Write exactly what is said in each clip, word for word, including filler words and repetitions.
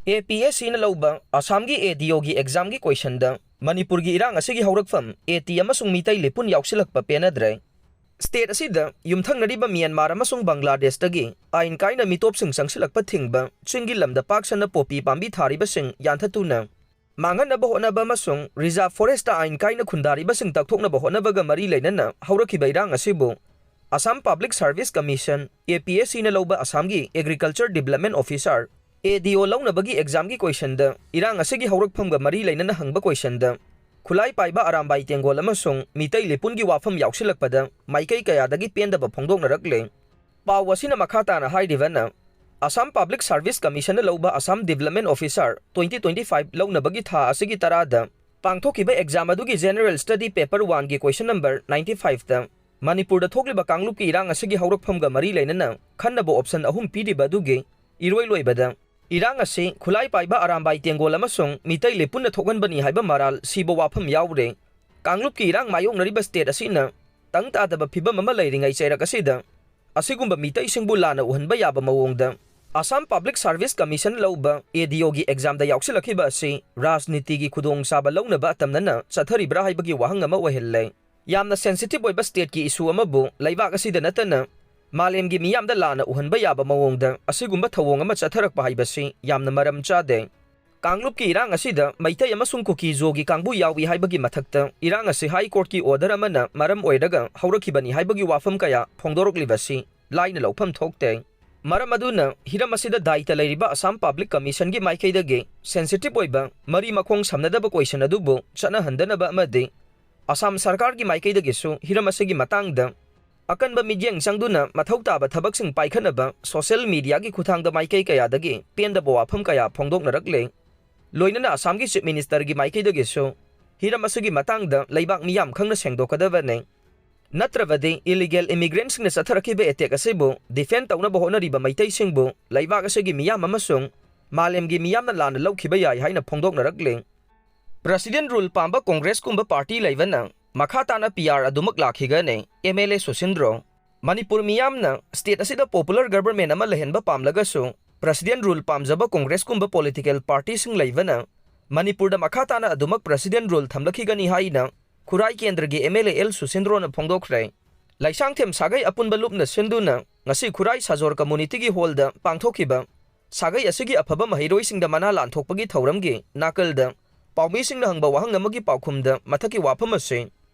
APSCꯅ ꯂꯧꯕ ꯑꯁꯥꯝꯒꯤ ADOꯒꯤ examꯒꯤ questionꯗ ꯃꯅꯤꯄꯨꯔꯒꯤ ꯏꯔꯥꯡ ꯑꯁꯤꯒꯤ ꯍꯧꯔꯛꯐꯝ AT ꯑꯃꯁꯨꯡ ꯃꯤꯇꯩ ꯂꯤꯄꯨꯟ ꯌꯥꯎꯁꯤꯜꯂꯛꯄ ꯄꯦꯟꯅꯗ꯭ꯔꯦ꯫ State ꯑꯁꯤꯗ ꯌꯨꯝꯊꯪꯅꯔꯤꯕ ꯃ꯭ꯌꯥꯟꯃꯥꯔ ꯑꯃꯁꯨꯡ ꯕꯪꯒ꯭ꯂꯥꯗꯦꯁꯇꯒꯤ ꯑꯥꯏꯟ ꯀꯥꯏꯅ ꯃꯤꯇꯣꯞꯁꯤꯡ ꯆꯪꯁꯤꯜꯂꯛꯄ ꯊꯤꯡꯕ, ꯆꯤꯡꯒꯤ ꯂꯝꯗ ꯄꯥꯛ ꯁꯟꯅ ꯄꯣꯄꯤ ꯄꯥꯝꯕꯤ ꯊꯥꯔꯤꯕꯁꯤꯡ ꯌꯥꯟꯊꯠꯇꯨꯅ ꯃꯥꯡꯍꯟꯅꯕ ꯍꯣꯠꯅꯕ ꯑꯃꯁꯨꯡ reserve forestꯇ ꯑꯥꯏꯟ ꯀꯥꯏꯅ ꯈꯨꯟꯗꯥꯔꯤꯕꯁꯤꯡ ꯇꯛꯊꯣꯛꯅꯕ ꯍꯣꯠꯅꯕꯒ ꯃꯔꯤ ꯂꯩꯅꯅ ꯍꯧꯔꯛꯈꯤꯕ ꯏꯔꯥꯡ ꯑꯁꯤꯕꯨ Assam Public Service Commission, APSCꯅ ꯂꯧꯕ ꯑꯁꯥꯝꯒꯤ Agriculture Development Officer, ADO ꯂꯧꯅꯕꯒꯤ examꯒꯤ questionꯗ ꯏꯔꯥꯡ ꯑꯁꯤꯒꯤ ꯍꯧꯔꯛꯐꯝꯒ ꯃꯔꯤ ꯂꯩꯅꯅ ꯍꯪꯕ questionꯗ ꯈꯨꯠꯂꯥꯏ ꯄꯥꯏꯕ ꯑꯔꯥꯝꯕꯥꯏ ꯇꯦꯡꯒꯣꯜ ꯑꯃꯁꯨꯡ ꯃꯤꯇꯩ ꯂꯤꯄꯨꯟꯒꯤ ꯋꯥꯐꯝ ꯌꯥꯎꯁꯤꯜꯂꯛꯄꯗ ꯃꯥꯏꯀꯩ ꯀꯌꯥꯗꯒꯤ ꯄꯦꯟꯗꯕ ꯐꯣꯡꯗꯣꯛꯅꯔꯛꯂꯦ꯫ ꯄꯥꯎ ꯑꯁꯤꯅ ꯃꯈꯥ ꯇꯥꯅ ꯍꯥꯏꯔꯤꯕꯅ, Assam Public Service Commissionꯅ ꯂꯧꯕ Assam Development Officer twenty twenty-five ꯂꯧꯅꯕꯒꯤ ꯊꯥ ꯑꯁꯤꯒꯤ ꯇꯔꯥꯗ ꯄꯥꯡꯊꯣꯛꯈꯤꯕ exam ꯑꯗꯨꯒꯤ General Study Paper oneꯒꯤ question number ninety fiveꯇ ꯃꯅꯤꯄꯨꯔꯗ ꯊꯣꯛꯂꯤꯕ ꯀꯥꯡꯂꯨꯞꯀꯤ ꯏꯔꯥꯡ ꯑꯁꯤꯒꯤ ꯍꯧꯔꯛꯐꯝꯒ ꯃꯔꯤ ꯂꯩꯅꯅ ꯈꯟꯅꯕ option ꯑꯍꯨꯝ ꯄꯤꯔꯤꯕ ꯑꯗꯨꯒꯤ ꯏꯔꯣꯏ ꯂꯣꯏꯕꯗ ꯏꯔꯥꯡ ꯑꯁꯤ ꯈꯨꯠꯂꯥꯏ ꯄꯥꯏꯕ ꯑꯔꯥꯝꯕꯥꯏ ꯇꯦꯡꯒꯣꯜ ꯑꯃꯁꯨꯡ ꯃꯤꯇꯩ ꯂꯤꯄꯨꯟꯅ ꯊꯣꯛꯍꯟꯕꯅꯤ ꯍꯥꯏꯕ ꯃꯔꯥꯜ ꯁꯤꯕ ꯋꯥꯐꯝ ꯌꯥꯎꯔꯦ꯫ ꯀꯥꯡꯂꯨꯞꯀꯤ ꯏꯔꯥꯡ ꯃꯥꯌꯣꯛꯅꯔꯤꯕ state ꯑꯁꯤꯅ ꯇꯪ ꯇꯥꯗꯕ ꯐꯤꯕꯝ ꯑꯃ ꯂꯩꯔꯤꯉꯩ ꯆꯩꯔꯛ ꯑꯁꯤꯗ ꯑꯁꯤꯒꯨꯝꯕ ꯃꯤꯇꯩꯁꯤꯡꯕꯨ ꯂꯥꯟꯅ ꯎꯍꯟꯕ ꯌꯥꯕ ꯃꯑꯣꯡꯗ Assam Public Service Commission ꯂꯧꯕ ADOꯒꯤ examꯗ ꯌꯥꯎꯁꯤꯜꯂꯛꯈꯤꯕ ꯑꯁꯤ ꯔꯥꯖꯅꯤꯇꯤꯒꯤ ꯈꯨꯗꯣꯡꯆꯥꯕ ꯂꯧꯅꯕ ꯑꯇꯝꯅꯅ ꯆꯠꯊꯔꯤꯕ꯭ꯔꯥ ꯍꯥꯏꯕꯒꯤ ꯋꯥꯍꯪ ꯑꯃ ꯑꯣꯏꯍꯜꯂꯦ꯫ ꯌꯥꯝꯅ sensitive ꯑꯣꯏꯕ stateꯀꯤ issue ꯑꯃꯕꯨ ꯂꯩꯕꯥꯛ ꯑꯁꯤꯗ ꯅꯠꯇꯅ ꯃꯥꯂꯦꯝꯒꯤ ꯃꯤꯌꯥꯝꯗ ꯂꯥꯟꯅ ꯎꯍꯟꯕ ꯌꯥꯕ ꯃꯑꯣꯡꯗ ꯑꯁꯤꯒꯨꯝꯕ ꯊꯧꯑꯣꯡ ꯑꯃ ꯆꯠꯊꯔꯛꯄ ꯍꯥꯏꯕꯁꯤ ꯌꯥꯝꯅ ꯃꯔꯝ ꯆꯥꯗꯦ꯫ ꯀꯥꯡꯂꯨꯞꯀꯤ ꯏꯔꯥꯡ ꯑꯁꯤꯗ ꯃꯩꯇꯩ ꯑꯃꯁꯨꯡ ꯀꯨꯀꯤ-ꯖꯣꯒꯤ ꯀꯥꯡꯕꯨ ꯌꯥꯎꯏ ꯍꯥꯏꯕꯒꯤ ꯃꯊꯛꯇ, ꯏꯔꯥꯡ ꯑꯁꯤ High Courtꯀꯤ order ꯑꯃꯅ ꯃꯔꯝ ꯑꯣꯏꯔꯒ ꯍꯧꯔꯛꯈꯤꯕꯅꯤ ꯍꯥꯏꯕꯒꯤ ꯋꯥꯐꯝ ꯀꯌꯥ ꯐꯣꯡꯗꯣꯔꯛꯂꯤꯕꯁꯤ ꯂꯥꯏꯅ ꯂꯧꯐꯝ ꯊꯣꯛꯇꯦ꯫ ꯃꯔꯝ ꯑꯗꯨꯅ, ꯍꯤꯔꯝ ꯑꯁꯤꯗ ꯗꯥꯏꯇ ꯂꯩꯔꯤꯕ Assam Public Commissionꯒꯤ ꯃꯥꯏꯀꯩꯗꯒꯤ sensitive ꯑꯣꯏꯕ, ꯃꯔꯤ ꯃꯈꯣꯡ ꯁꯝꯅꯗꯕ question ꯑꯗꯨꯕꯨ ꯆꯠꯅꯍꯟꯗꯅꯕ ꯑꯃꯗꯤ ꯑꯁꯥꯝ ꯁꯔꯀꯥꯔꯒꯤ ꯃꯥꯏꯀꯩꯗꯒꯤꯁꯨ ꯍꯤꯔꯝ ꯑꯁꯤꯒꯤ ꯃꯇꯥꯡꯗ ꯑꯀꯟꯕ ꯃꯤꯠꯌꯦꯡ ꯆꯪꯗꯨꯅ ꯃꯊꯧ ꯇꯥꯕ ꯊꯕꯛꯁꯤꯡ ꯄꯥꯏꯈꯠꯅꯕ social mediaꯒꯤ ꯈꯨꯠꯊꯥꯡꯗ ꯃꯥꯏꯀꯩ ꯀꯌꯥꯗꯒꯤ ꯄꯦꯟꯗꯕ ꯋꯥꯐꯝ ꯀꯌꯥ ꯐꯣꯡꯗꯣꯛꯅꯔꯛꯂꯦ꯫ ꯂꯣꯏꯅꯅ ꯑꯁꯥꯝꯒꯤ Chief Ministerꯒꯤ ꯃꯥꯏꯀꯩꯗꯒꯤꯁꯨ ꯍꯤꯔꯝ ꯑꯁꯤꯒꯤ ꯃꯇꯥꯡꯗ ꯂꯩꯕꯥꯛ ꯃꯤꯌꯥꯝ ꯈꯪꯅ ꯁꯦꯡꯗꯣꯛꯀꯗꯕꯅꯤ꯫ ꯅꯠꯇ꯭ꯔꯕꯗꯤ illegal immigrantꯁꯤꯡꯅ ꯆꯠꯊꯔꯛꯈꯤꯕ attack ꯑꯁꯤꯕꯨ defend ꯇꯧꯅꯕ ꯍꯣꯠꯅꯔꯤꯕ ꯃꯩꯇꯩꯁꯤꯡꯕꯨ ꯂꯩꯕꯥꯛ ꯑꯁꯤꯒꯤ ꯃꯤꯌꯥꯝ ꯑꯃꯁꯨꯡ ꯃꯥꯂꯦꯝꯒꯤ ꯃꯤꯌꯥꯝꯅ ꯂꯥꯟꯅ ꯂꯧꯈꯤꯕ ꯌꯥꯏ ꯍꯥꯏꯅ ꯐꯣꯡꯗꯣꯛꯅꯔꯛꯂꯤ꯫ President rule ꯄꯥꯝꯕ Congressꯀꯨꯝꯕ party ꯂꯩꯕꯅ ꯃꯈꯥ ꯇꯥꯅ PR ꯑꯗꯨꯃꯛ ꯂꯥꯛꯈꯤꯒꯅꯤ꯫ MLA ꯁꯨꯁꯤꯟꯗ꯭ꯔꯣ꯫ ꯃꯅꯤꯄꯨꯔ ꯃꯤꯌꯥꯝꯅ state ꯑꯁꯤꯗ popular government ꯑꯃ ꯂꯩꯍꯟꯕ ꯄꯥꯝꯂꯒꯁꯨ, President Rule ꯄꯥꯝꯖꯕ ꯀꯣꯡꯒ꯭ꯔꯦꯁꯀꯨꯝꯕ political partyꯁꯤꯡ ꯂꯩꯕꯅ ꯃꯅꯤꯄꯨꯔꯗ ꯃꯈꯥ ꯇꯥꯅ ꯑꯗꯨꯃꯛ President Rule ꯊꯝꯂꯛꯈꯤꯒꯅꯤ ꯍꯥꯏꯅ ꯈꯨꯔꯥꯏ ꯀꯦꯟꯗ꯭ꯔꯒꯤ MLA ꯑꯦꯜ ꯁꯨꯁꯤꯟꯗ꯭ꯔꯣꯅ ꯐꯣꯡꯗꯣꯛꯈ꯭ꯔꯦ꯫ ꯂꯩꯁꯥꯡꯊꯦꯝ ꯁꯥꯒꯩ ꯑꯄꯨꯟꯕ ꯂꯨꯞꯅ ꯁꯤꯟꯗꯨꯅ ꯉꯁꯤ ꯈꯨꯔꯥꯏ ꯁꯥꯖꯣꯔ Community Hallꯗ ꯄꯥꯡꯊꯣꯛꯈꯤꯕ ꯁꯥꯒꯩ ꯑꯁꯤꯒꯤ ꯑꯐꯕ ꯃꯍꯩꯔꯣꯏꯁꯤꯡꯗ ꯃꯅꯥ ꯂꯥꯟꯊꯣꯛꯄꯒꯤ ꯊꯧꯔꯝꯒꯤ ꯅꯥꯀꯜꯗ ꯄꯥꯎꯃꯤꯁꯤꯡꯅ ꯍꯪꯕ ꯋꯥꯍꯪ ꯑꯃꯒꯤ ꯄꯥꯎꯈꯨꯝꯗ ꯃꯊꯛꯀꯤ ꯋꯥꯐꯝ ꯑꯁꯤ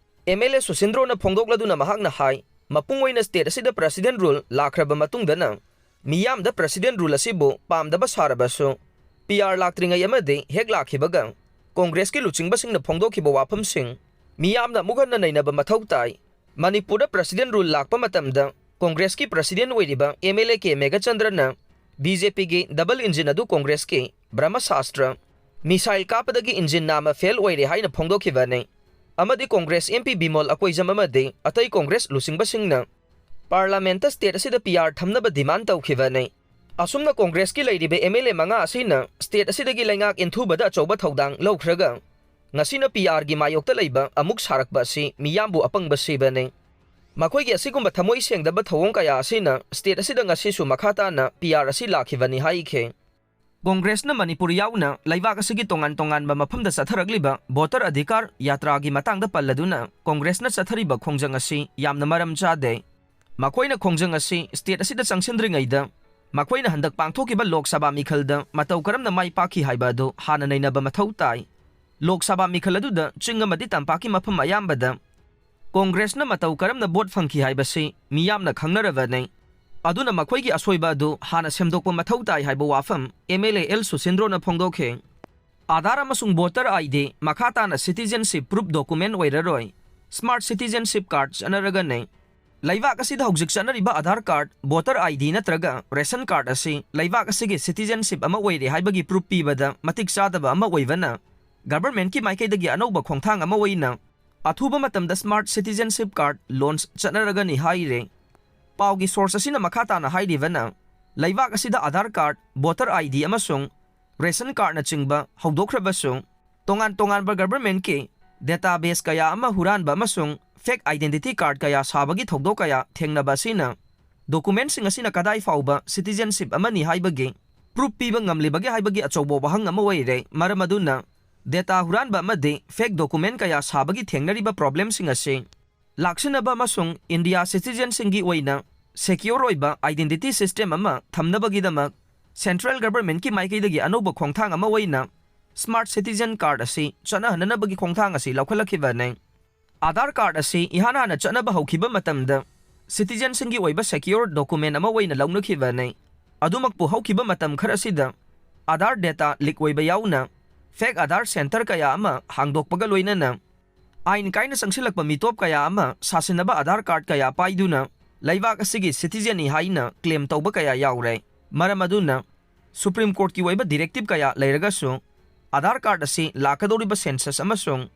MLA ꯁꯨꯁꯤꯟꯗ꯭ꯔꯣꯅ ꯐꯣꯡꯗꯣꯛꯂꯗꯨꯅ ꯃꯍꯥꯛꯅ ꯍꯥꯏ, ꯃꯄꯨꯡ ꯑꯣꯏꯅ state ꯑꯁꯤꯗ President Rule ꯂꯥꯛꯈ꯭ꯔꯕ ꯃꯇꯨꯡꯗꯅ ꯃꯤꯌꯥꯝꯗ President Rule ꯑꯁꯤꯕꯨ ꯄꯥꯝꯗꯕ ꯁꯥꯔꯕꯁꯨ, PR ꯂꯥꯛꯇ꯭ꯔꯤꯉꯩ ꯑꯃꯗꯤ ꯍꯦꯛ ꯂꯥꯛꯈꯤꯕꯒ ꯀꯣꯡꯒ꯭ꯔꯦꯁꯀꯤ ꯂꯨꯆꯤꯡꯕꯁꯤꯡꯅ ꯐꯣꯡꯗꯣꯛꯈꯤꯕ ꯋꯥꯐꯝꯁꯤꯡ ꯃꯤꯌꯥꯝꯅ ꯑꯃꯨꯛ ꯍꯟꯅ ꯅꯩꯅꯕ ꯃꯊꯧ ꯇꯥꯏ꯫ ꯃꯅꯤꯄꯨꯔꯗ President Rule ꯂꯥꯛꯄ ꯃꯇꯝꯗ ꯀꯣꯡꯒ꯭ꯔꯦꯁꯀꯤ President ꯑꯣꯏꯔꯤꯕ MLA ꯀꯦ ꯃꯦꯘꯆꯟꯗ꯭ꯔꯅ BJPꯒꯤ double engine ꯑꯗꯨ ꯀꯣꯡꯒ꯭ꯔꯦꯁꯀꯤ ꯕ꯭ꯔꯍꯃꯁꯥꯁꯇ꯭ꯔ missile ꯀꯥꯞꯄꯗꯒꯤ engine ꯅꯥꯝꯃ fail ꯑꯣꯏꯔꯦ ꯍꯥꯏꯅ ꯐꯣꯡꯗꯣꯛꯈꯤꯕꯅꯤ꯫ ꯑꯃꯗꯤ ꯀꯣꯡꯒ꯭ꯔꯦꯁ MP ꯕꯤꯃꯣꯜ ꯑꯀꯣꯏꯖꯝ ꯑꯃꯗꯤ ꯑꯇꯩ ꯀꯣꯡꯒ꯭ꯔꯦꯁ ꯂꯨꯆꯤꯡꯕꯁꯤꯡꯅ Parliamentꯇ state ꯑꯁꯤꯗ PR ꯊꯝꯅꯕ demand ꯇꯧꯈꯤꯕꯅꯤ꯫ ꯑꯁꯨꯝꯅ ꯀꯣꯡꯒ꯭ꯔꯦꯁꯀꯤ ꯂꯩꯔꯤꯕ MLA ꯃꯉꯥ ꯑꯁꯤꯅ state ꯑꯁꯤꯗꯒꯤ ꯂꯩꯉꯥꯛ ꯏꯟꯊꯨꯕꯗ ꯑꯆꯧꯕ ꯊꯧꯗꯥꯡ ꯂꯧꯈ꯭ꯔꯒ ꯉꯁꯤꯅ PRꯒꯤ ꯃꯥꯌꯣꯛꯇ ꯂꯩꯕ ꯑꯃꯨꯛ ꯁꯥꯔꯛꯄ ꯑꯁꯤ ꯃꯤꯌꯥꯝꯕꯨ ꯑꯄꯪꯕ ꯁꯤꯕꯅꯤ꯫ ꯃꯈꯣꯏꯒꯤ ꯑꯁꯤꯒꯨꯝꯕ ꯊꯃꯣꯏ ꯁꯦꯡꯗꯕ ꯊꯧꯑꯣꯡ ꯀꯌꯥ ꯑꯁꯤꯅ state ꯑꯁꯤꯗ ꯉꯁꯤꯁꯨ ꯃꯈꯥ ꯇꯥꯅ PR ꯑꯁꯤ ꯂꯥꯛꯈꯤꯕꯅꯤ ꯍꯥꯏꯈꯤ꯫ ꯀꯣꯡꯒ꯭ꯔꯦꯁꯅ ꯃꯅꯤꯄꯨꯔ ꯌꯥꯎꯅ ꯂꯩꯕꯥꯛ ꯑꯁꯤꯒꯤ ꯇꯣꯉꯥꯟ ꯇꯣꯉꯥꯟꯕ ꯃꯐꯝꯗ ꯆꯠꯊꯔꯛꯂꯤꯕ voter ꯑꯙꯤꯀꯥꯔ ꯌꯥꯇ꯭ꯔꯥꯒꯤ ꯃꯇꯥꯡꯗ ꯄꯜꯂꯗꯨꯅ ꯀꯣꯡꯒ꯭ꯔꯦꯁꯅ ꯆꯠꯊꯔꯤꯕ ꯈꯣꯡꯖꯪ ꯑꯁꯤ ꯌꯥꯝꯅ ꯃꯔꯝ ꯆꯥꯗꯦ꯫ ꯃꯈꯣꯏꯅ ꯈꯣꯡꯖꯪ ꯑꯁꯤ state ꯑꯁꯤꯗ ꯆꯪꯁꯤꯟꯗ꯭ꯔꯤꯉꯩꯗ ꯃꯈꯣꯏꯅ ꯍꯟꯗꯛ ꯄꯥꯡꯊꯣꯛꯈꯤꯕ ꯂꯣꯛ ꯁꯚꯥ ꯃꯤꯈꯜꯗ ꯃꯇꯧ ꯀꯔꯝꯅ ꯃꯥꯏ ꯄꯥꯛꯈꯤ ꯍꯥꯏꯕ ꯑꯗꯨ ꯍꯥꯟꯅ ꯅꯩꯅꯕ ꯃꯊꯧ ꯇꯥꯏ꯫ ꯂꯣꯛ ꯁꯚꯥ ꯃꯤꯈꯜ ꯑꯗꯨꯗ ꯆꯤꯡ ꯑꯃꯗꯤ ꯇꯝꯄꯥꯛꯀꯤ ꯃꯐꯝ ꯑꯌꯥꯝꯕꯗ ꯀꯣꯡꯒ꯭ꯔꯦꯁꯅ ꯃꯇꯧ ꯀꯔꯝꯅ vote ꯐꯪꯈꯤ ꯍꯥꯏꯕꯁꯤ ꯃꯤꯌꯥꯝꯅ ꯈꯪꯅꯔꯕꯅꯤ꯫ ꯑꯗꯨꯅ ꯃꯈꯣꯏꯒꯤ ꯑꯁꯣꯏꯕ ꯑꯗꯨ ꯍꯥꯟꯅ ꯁꯦꯝꯗꯣꯛꯄ ꯃꯊꯧ ꯇꯥꯏ ꯍꯥꯏꯕ ꯋꯥꯐꯝ MLA ꯑꯦꯜ ꯁꯨꯁꯤꯟꯗ꯭ꯔꯣꯅ ꯐꯣꯡꯗꯣꯛꯈꯤ꯫ ꯑꯥꯙꯥꯔ ꯑꯃꯁꯨꯡ voter ID ꯃꯈꯥ ꯇꯥꯅ citizenship proof document ꯑꯣꯏꯔꯔꯣꯏ꯫ Smart citizenship card ꯆꯠꯅꯔꯒꯅꯤ꯫ ꯂꯩꯕꯥꯛ ꯑꯁꯤꯗ ꯍꯧꯖꯤꯛ ꯆꯠꯅꯔꯤꯕ ꯑꯥꯙꯥꯔ card, voter ID ꯅꯠꯇ꯭ꯔꯒ ration card ꯑꯁꯤ ꯂꯩꯕꯥꯛ ꯑꯁꯤꯒꯤ citizenship ꯑꯃ ꯑꯣꯏꯔꯦ ꯍꯥꯏꯕꯒꯤ proof ꯄꯤꯕꯗ ꯃꯇꯤꯛ ꯆꯥꯗꯕ ꯑꯃ ꯑꯣꯏꯕꯅ governmentꯀꯤ ꯃꯥꯏꯀꯩꯗꯒꯤ ꯑꯅꯧꯕ ꯈꯣꯡꯊꯥꯡ ꯑꯃ ꯑꯣꯏꯅ ꯑꯊꯨꯕ ꯃꯇꯝꯗ smart citizenship card launch ꯆꯠꯅꯔꯒꯅꯤ ꯍꯥꯏꯔꯦ꯫ ꯄꯥꯎꯒꯤ source ꯑꯁꯤꯅ ꯃꯈꯥ ꯇꯥꯅ ꯍꯥꯏꯔꯤꯕꯅ, ꯂꯩꯕꯥꯛ ꯑꯁꯤꯗ ꯑꯥꯙꯥꯔ card, voter ID ꯑꯃꯁꯨꯡ ration cardꯅꯆꯤꯡꯕ ꯍꯧꯗꯣꯛꯈ꯭ꯔꯕꯁꯨ, ꯇꯣꯉꯥꯟ ꯇꯣꯉꯥꯟꯕ governmentꯀꯤ database ꯀꯌꯥ ꯑꯃ ꯍꯨꯔꯥꯟꯕ ꯑꯃꯁꯨꯡ fake identity card ꯀꯌꯥ ꯁꯥꯕꯒꯤ ꯊꯧꯗꯣꯛ ꯀꯌꯥ ꯊꯦꯡꯅꯕ ꯑꯁꯤꯅ documentꯁꯤꯡ ꯑꯁꯤꯅ ꯀꯗꯥꯏ ꯐꯥꯎꯕ citizenship ꯑꯃꯅꯤ ꯍꯥꯏꯕꯒꯤ proof ꯄꯤꯕ ꯉꯝꯂꯤꯕꯒꯦ ꯍꯥꯏꯕꯒꯤ ꯑꯆꯧꯕ ꯋꯥꯍꯪ ꯑꯃ ꯑꯣꯏꯔꯦ꯫ ꯃꯔꯝ ꯑꯗꯨꯅ data ꯍꯨꯔꯥꯟꯕ ꯑꯃꯗꯤ fake document ꯀꯌꯥ ꯁꯥꯕꯒꯤ ꯊꯦꯡꯅꯔꯤꯕ problemꯁꯤꯡ ꯑꯁꯤ ꯂꯥꯛꯁꯤꯟꯅꯕ ꯑꯃꯁꯨꯡ India citizenꯁꯤꯡꯒꯤ ꯑꯣꯏꯅ secure ꯑꯣꯏꯕ identity system ꯑꯃ ꯊꯝꯅꯕꯒꯤꯗꯃꯛ central governmentꯀꯤ ꯃꯥꯏꯀꯩꯗꯒꯤ ꯑꯅꯧꯕ ꯈꯣꯡꯊꯥꯡ ꯑꯃ ꯑꯣꯏꯅ smart citizen card ꯑꯁꯤ ꯆꯠꯅꯍꯟꯅꯅꯕꯒꯤ ꯈꯣꯡꯊꯥꯡ ꯑꯁꯤ ꯂꯧꯈꯠꯂꯛꯈꯤꯕꯅꯤ꯫ Aadhaar card ꯑꯁꯤ ꯏꯍꯥꯟ ꯍꯥꯟꯅ ꯆꯠꯅꯕ ꯍꯧꯈꯤꯕ ꯃꯇꯝꯗ citizenꯁꯤꯡꯒꯤ ꯑꯣꯏꯕ secure document ꯑꯃ ꯑꯣꯏꯅ ꯂꯧꯅꯈꯤꯕꯅꯤ꯫ ꯑꯗꯨꯃꯛꯄꯨ ꯍꯧꯈꯤꯕ ꯃꯇꯝ ꯈꯔ ꯑꯁꯤꯗ Aadhaar data leak ꯑꯣꯏꯕ ꯌꯥꯎꯅ fake Aadhaar center ꯀꯌꯥ ꯑꯃ ꯍꯥꯡꯗꯣꯛꯄꯒ ꯂꯣꯏꯅꯅ ꯑꯥꯏꯟ ꯀꯥꯏꯅ ꯆꯪꯁꯤꯜꯂꯛꯄ ꯃꯤꯇꯣꯞ ꯀꯌꯥ ꯑꯃ ꯁꯥꯁꯤꯟꯅꯕ Aadhaar card ꯀꯌꯥ ꯄꯥꯏꯗꯨꯅ ꯂꯩꯕꯥꯛ ꯑꯁꯤꯒꯤ citizenꯅꯤ ꯍꯥꯏꯅ claim ꯇꯧꯕ ꯀꯌꯥ ꯌꯥꯎꯔꯦ꯫ ꯃꯔꯝ ꯑꯗꯨꯅ Supreme Courtꯀꯤ ꯑꯣꯏꯕ directive ꯀꯌꯥ ꯂꯩꯔꯒꯁꯨ Aadhaar card ꯑꯁꯤ ꯂꯥꯛꯀꯗꯧꯔꯤꯕ census ꯑꯃꯁꯨꯡ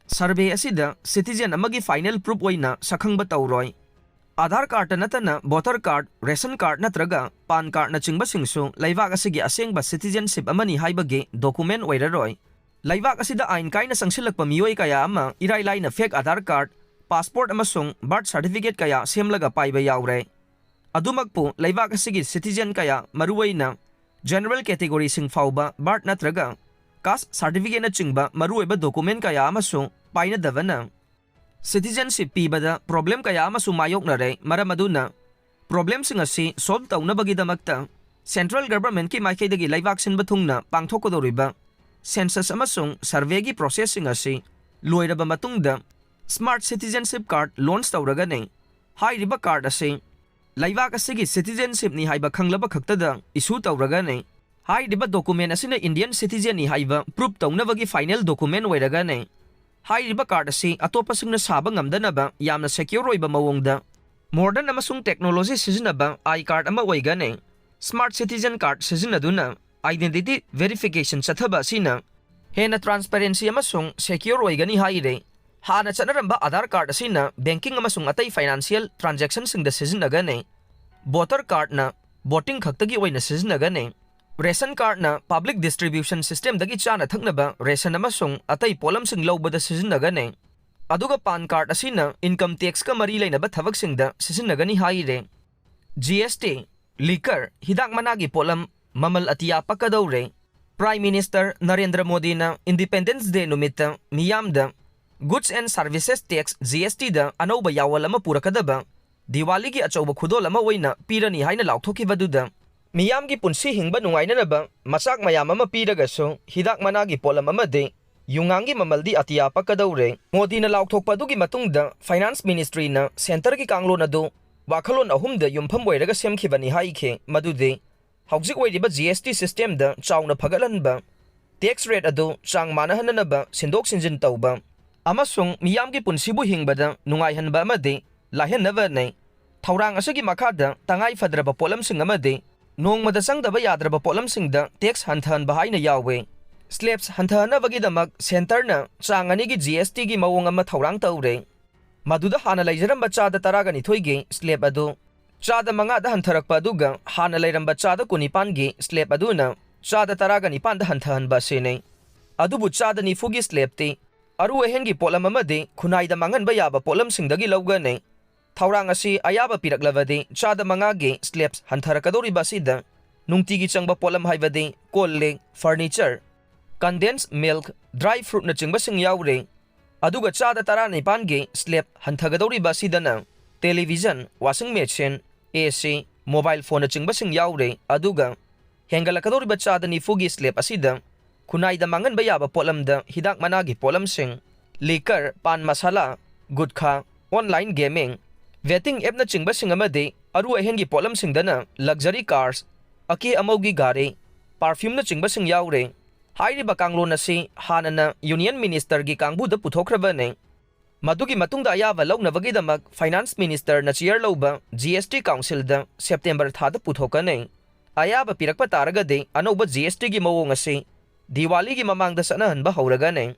survey ꯑꯁꯤꯗ citizen ꯑꯃꯒꯤ final proof ꯑꯣꯏꯅ ꯁꯛꯈꯪꯕ ꯇꯧꯔꯣꯏ꯫ Aadhaar cardꯇ ꯅꯠꯇꯅ voter card, ration card ꯅꯠꯇ꯭ꯔꯒ PAN cardꯅꯆꯤꯡꯕꯁꯤꯡꯁꯨ ꯂꯩꯕꯥꯛ ꯑꯁꯤꯒꯤ ꯑꯁꯦꯡꯕ citizenship ꯑꯃꯅꯤ ꯍꯥꯏꯕꯒꯤ document ꯑꯣꯏꯔꯔꯣꯏ꯫ ꯂꯩꯕꯥꯛ ꯑꯁꯤꯗ ꯑꯥꯏꯟ ꯀꯥꯏꯅ ꯆꯪꯁꯤꯜꯂꯛꯄ ꯃꯤꯑꯣꯏ ꯀꯌꯥ ꯑꯃ ꯏꯔꯥꯏ ꯂꯥꯏꯅ fake Aadhaar card, passport ꯑꯃꯁꯨꯡ birth certificate ꯀꯌꯥ ꯁꯦꯝꯂꯒ ꯄꯥꯏꯕ ꯌꯥꯎꯔꯦ꯫ ꯑꯗꯨꯃꯛꯄꯨ ꯂꯩꯕꯥꯛ ꯑꯁꯤꯒꯤ citizen ꯀꯌꯥ, ꯃꯔꯨꯑꯣꯏꯅ general categoryꯁꯤꯡ ꯐꯥꯎꯕ birth ꯅꯠꯇ꯭ꯔꯒ caste certificateꯅꯆꯤꯡꯕ ꯃꯔꯨꯑꯣꯏꯕ document ꯀꯌꯥ ꯑꯃꯁꯨ ꯄꯥꯏꯅꯗꯕꯅ citizenship ꯄꯤꯕꯗ problem ꯀꯌꯥ ꯑꯃꯁꯨ ꯃꯥꯌꯣꯛꯅꯔꯦ꯫ ꯃꯔꯝ ꯑꯗꯨꯅ problemꯁꯤꯡ ꯑꯁꯤ solve ꯇꯧꯅꯕꯒꯤꯗꯃꯛꯇ central governmentꯀꯤ ꯃꯥꯏꯀꯩꯗꯒꯤ ꯂꯩꯕꯥꯛ ꯁꯤꯟꯕ ꯊꯨꯡꯅ ꯄꯥꯡꯊꯣꯛꯀꯗꯧꯔꯤꯕ census ꯑꯃꯁꯨꯡ surveyꯒꯤ processꯁꯤꯡ ꯑꯁꯤ ꯂꯣꯏꯔꯕ ꯃꯇꯨꯡꯗ smart citizenship card launch ꯇꯧꯔꯒꯅꯤ꯫ ꯍꯥꯏꯔꯤꯕ card ꯑꯁꯤ ꯂꯩꯕꯥꯛ ꯑꯁꯤꯒꯤ citizenshipꯅꯤ ꯍꯥꯏꯕ ꯈꯪꯂꯕ ꯈꯛꯇꯗ issue ꯇꯧꯔꯒꯅꯤ꯫ ꯍꯥꯏꯔꯤꯕ document ꯑꯁꯤꯅ Indian citizenꯅꯤ ꯍꯥꯏꯕ proof ꯇꯧꯅꯕꯒꯤ final document ꯑꯣꯏꯔꯒꯅꯤ꯫ ꯍꯥꯏꯔꯤꯕ card ꯑꯁꯤ ꯑꯇꯣꯞꯄꯁꯤꯡꯅ ꯁꯥꯕ ꯉꯝꯗꯅꯕ ꯌꯥꯝꯅ secure ꯑꯣꯏꯕ ꯃꯑꯣꯡꯗ modern ꯑꯃꯁꯨꯡ technology ꯁꯤꯖꯤꯟꯅꯕ I card ꯑꯃ ꯑꯣꯏꯒꯅꯤ꯫ Smart citizen card ꯁꯤꯖꯤꯟꯅꯗꯨꯅ identity verification ꯆꯠꯊꯕ ꯑꯁꯤꯅ ꯍꯦꯟꯅ transparency ꯑꯃꯁꯨꯡ secure ꯑꯣꯏꯒꯅꯤ ꯍꯥꯏꯔꯦ꯫ ꯍꯥꯟꯅ ꯆꯠꯅꯔꯝꯕ Aadhaar card ꯑꯁꯤꯅ banking ꯑꯃꯁꯨꯡ ꯑꯇꯩ financial transactionꯁꯤꯡꯗ ꯁꯤꯖꯤꯟꯅꯒꯅꯤ꯫ Voter cardꯅ voting ꯈꯛꯇꯒꯤ ꯑꯣꯏꯅ ꯁꯤꯖꯤꯟꯅꯒꯅꯤ꯫ Ration cardꯅ public distribution systemꯗꯒꯤ ꯆꯥꯅ ꯊꯛꯅꯕ ration ꯑꯃꯁꯨꯡ ꯑꯇꯩ ꯄꯣꯠꯂꯝꯁꯤꯡ ꯂꯧꯕꯗ ꯁꯤꯖꯤꯟꯅꯒꯅꯤ꯫ ꯑꯗꯨꯒ PAN card ꯑꯁꯤꯅ income taxꯀ ꯃꯔꯤ ꯂꯩꯅꯕ ꯊꯕꯛꯁꯤꯡꯗ ꯁꯤꯖꯤꯟꯅꯒꯅꯤ ꯍꯥꯏꯔꯦ꯫ G S T, liquor, ꯍꯤꯗꯥꯛ ꯃꯅꯥꯒꯤ ꯄꯣꯠꯂꯝ, ꯃꯃꯜ ꯑꯇꯤꯌꯥ ꯄꯛꯀꯗꯧꯔꯦ꯫ Prime Minister ꯅꯔꯦꯟꯗ꯭ꯔ ꯃꯣꯗꯤꯅ Independence Day ꯅꯨꯃꯤꯠꯇ ꯃꯤꯌꯥꯝꯗ Goods and Services Tax, G S T ꯗ ꯑꯅꯧꯕ ꯌꯥꯑꯣꯜ ꯑꯃ ꯄꯨꯔꯛꯀꯗꯕ ꯗꯤꯋꯥꯂꯤꯒꯤ ꯑꯆꯧꯕ ꯈꯨꯗꯣꯜ ꯑꯃ ꯑꯣꯏꯅ ꯄꯤꯔꯅꯤ ꯍꯥꯏꯅ ꯂꯥꯎꯊꯣꯛꯈꯤꯕꯗꯨꯗ, ꯃꯤꯌꯥꯝꯒꯤ ꯄꯨꯟꯁꯤ ꯍꯤꯡꯕ ꯅꯨꯡꯉꯥꯏꯅꯅꯕ ꯃꯆꯥꯛ ꯃꯌꯥꯝ ꯑꯃ ꯄꯤꯔꯒꯁꯨ, ꯍꯤꯗꯥꯛ ꯃꯅꯥꯒꯤ ꯄꯣꯠꯂꯝ ꯑꯃꯗꯤ ꯌꯨꯉꯥꯡꯒꯤ ꯃꯃꯜꯗꯤ ꯑꯇꯤꯌꯥ ꯄꯛꯀꯗꯧꯔꯦ꯫ ꯃꯣꯗꯤꯅ ꯂꯥꯎꯊꯣꯛꯄ ꯑꯗꯨꯒꯤ ꯃꯇꯨꯡꯗ Finance Ministry ꯅ centre ꯒꯤ ꯀꯥꯡꯂꯣꯟ ꯑꯗꯨ ꯋꯥꯈꯜꯂꯣꯟ ꯑꯍꯨꯝꯗ ꯌꯨꯝꯐꯝ ꯑꯣꯏꯔꯒ ꯁꯦꯝꯈꯤꯕꯅꯤ ꯍꯥꯏꯈꯤ, ꯃꯗꯨꯗꯤ ꯍꯧꯖꯤꯛ ꯑꯣꯏꯔꯤꯕ G S T system ꯗ ꯆꯥꯎꯅ ꯐꯒꯠꯍꯟꯕ, tax rate ꯑꯗꯨ ꯆꯥꯡ ꯃꯥꯟꯅꯍꯟꯅꯅꯕ ꯁꯤꯟꯗꯣꯛ ꯁꯤꯟꯖꯤꯟ ꯇꯧꯕ, ꯑꯃꯁꯨꯡ ꯃꯤꯌꯥꯝꯒꯤ ꯄꯨꯟꯁꯤꯕꯨ ꯍꯤꯡꯕꯗ ꯅꯨꯡꯉꯥꯏꯍꯟꯕ ꯑꯃꯗꯤ ꯂꯥꯏꯍꯟꯅꯕꯅꯤ꯫ ꯊꯧꯔꯥꯡ ꯑꯁꯤꯒꯤ ꯃꯈꯥꯗ ꯇꯉꯥꯏ ꯐꯗ꯭ꯔꯕ ꯄꯣꯠꯂꯝꯁꯤꯡ ꯑꯃꯗꯤ ꯅꯣꯡꯃꯗ ꯆꯪꯗꯕ ꯌꯥꯗ꯭ꯔꯕ ꯄꯣꯠꯂꯝꯁꯤꯡꯗ tax ꯍꯟꯊꯍꯟꯕ ꯍꯥꯏꯅ ꯌꯥꯎꯏ꯫ Slabs ꯍꯟꯊꯍꯟꯅꯕꯒꯤꯗꯃꯛ centre ꯅ ꯆꯥꯡ ꯑꯅꯤꯒꯤ G S T ꯒꯤ ꯃꯑꯣꯡ ꯑꯃ ꯊꯧꯔꯥꯡ ꯇꯧꯔꯦ, ꯃꯗꯨꯗ ꯍꯥꯟꯅ ꯂꯩꯖꯔꯝꯕ ꯆꯥꯗ ꯇꯔꯥꯒ ꯅꯤꯊꯣꯏꯒꯤ slab ꯑꯗꯨ ꯆꯥꯗ ꯃꯉꯥꯗ ꯍꯟꯊꯔꯛꯄ ꯑꯗꯨꯒ ꯍꯥꯟꯅ ꯂꯩꯔꯝꯕ ꯆꯥꯗ ꯀꯨꯟꯅꯤꯄꯥꯟꯒꯤ slab ꯑꯗꯨꯅ ꯆꯥꯗ ꯇꯔꯥꯒ ꯅꯤꯄꯥꯟꯗ ꯍꯟꯊꯍꯟꯕ ꯑꯁꯤꯅꯤ꯫ ꯑꯗꯨꯕꯨ ꯆꯥꯗ ꯅꯤꯐꯨꯒꯤ slab ꯇꯤ ꯑꯔꯨ ꯑꯍꯦꯟꯒꯤ ꯄꯣꯠꯂꯝ ꯑꯃꯗꯤ ꯈꯨꯟꯅꯥꯏꯗ ꯃꯥꯡꯍꯟꯕ ꯌꯥꯕ ꯄꯣꯠꯂꯝꯁꯤꯡꯗꯒꯤ ꯂꯧꯒꯅꯤ꯫ ꯊꯧꯔꯥꯡ ꯑꯁꯤ ꯑꯌꯥꯕ ꯄꯤꯔꯛꯂꯕꯗꯤ ꯆꯥꯗ ꯃꯉꯥꯒꯤ slabs ꯍꯟꯊꯔꯛꯀꯗꯧꯔꯤꯕ ꯑꯁꯤꯗ ꯅꯨꯡꯇꯤꯒꯤ ꯆꯪꯕ ꯄꯣꯠꯂꯝ ꯍꯥꯏꯕꯗꯤ ꯀꯣꯜ ꯂꯤꯛ, furniture, condensed milk, dry fruit ꯅꯆꯤꯡꯕꯁꯤꯡ ꯌꯥꯎꯔꯦ꯫ ꯑꯗꯨꯒ ꯆꯥꯗ ꯇꯔꯥꯅꯤꯄꯥꯟꯒꯤ slab ꯍꯟꯊꯒꯗꯧꯔꯤꯕ ꯑꯁꯤꯗꯅ television, washing machine, A C, mobile phone ꯅꯆꯤꯡꯕꯁꯤꯡ ꯌꯥꯎꯔꯦ꯫ ꯑꯗꯨꯒ ꯍꯦꯟꯒꯠꯂꯛꯀꯗꯧꯔꯤꯕ ꯆꯥꯗ ꯅꯤꯐꯨꯒꯤ slab ꯑꯁꯤꯗ ꯈꯨꯟꯅꯥꯏꯗ ꯃꯥꯡꯍꯟꯕ ꯌꯥꯕ ꯄꯣꯠꯂꯝꯗ ꯍꯤꯗꯥꯛ ꯃꯅꯥꯒꯤ ꯄꯣꯠꯂꯝꯁꯤꯡ, liquor, ꯄꯥꯟ ꯃꯁꯥꯂꯥ, ꯒꯨꯠꯈꯥ, online gaming, betting app ꯅꯆꯤꯡꯕꯁꯤꯡ ꯑꯃꯗꯤ ꯑꯔꯨ ꯑꯍꯦꯟꯒꯤ ꯄꯣꯠꯂꯝꯁꯤꯡꯗꯅ luxury cars, ꯑꯀꯦ ꯑꯃꯧꯒꯤ ꯒꯥꯔꯤ, perfume ꯅꯆꯤꯡꯕꯁꯤꯡ ꯌꯥꯎꯔꯦ꯫ ꯍꯥꯏꯔꯤꯕ ꯀꯥꯡꯂꯣꯟ ꯑꯁꯤ ꯍꯥꯟꯅꯅ Union Minister ꯒꯤ ꯀꯥꯡꯕꯨꯗ ꯄꯨꯊꯣꯛꯈ꯭ꯔꯕꯅꯤ꯫ ꯃꯗꯨꯒꯤ ꯃꯇꯨꯡꯗ ꯑꯌꯥꯕ ꯂꯧꯅꯕꯒꯤꯗꯃꯛ Finance Minister ꯅ chair ꯂꯧꯕ G S T Council ꯗ September ꯊꯥꯗ ꯄꯨꯊꯣꯛꯀꯅꯤ꯫ ꯑꯌꯥꯕ ꯄꯤꯔꯛꯄ ꯇꯥꯔꯒꯗꯤ ꯑꯅꯧꯕ G S T ꯒꯤ ꯃꯑꯣꯡ ꯑꯁꯤ ꯗꯤꯋꯥꯂꯤꯒꯤ ꯃꯃꯥꯡꯗ ꯆꯠꯅꯍꯟꯕ ꯍꯧꯔꯒꯅꯤ꯫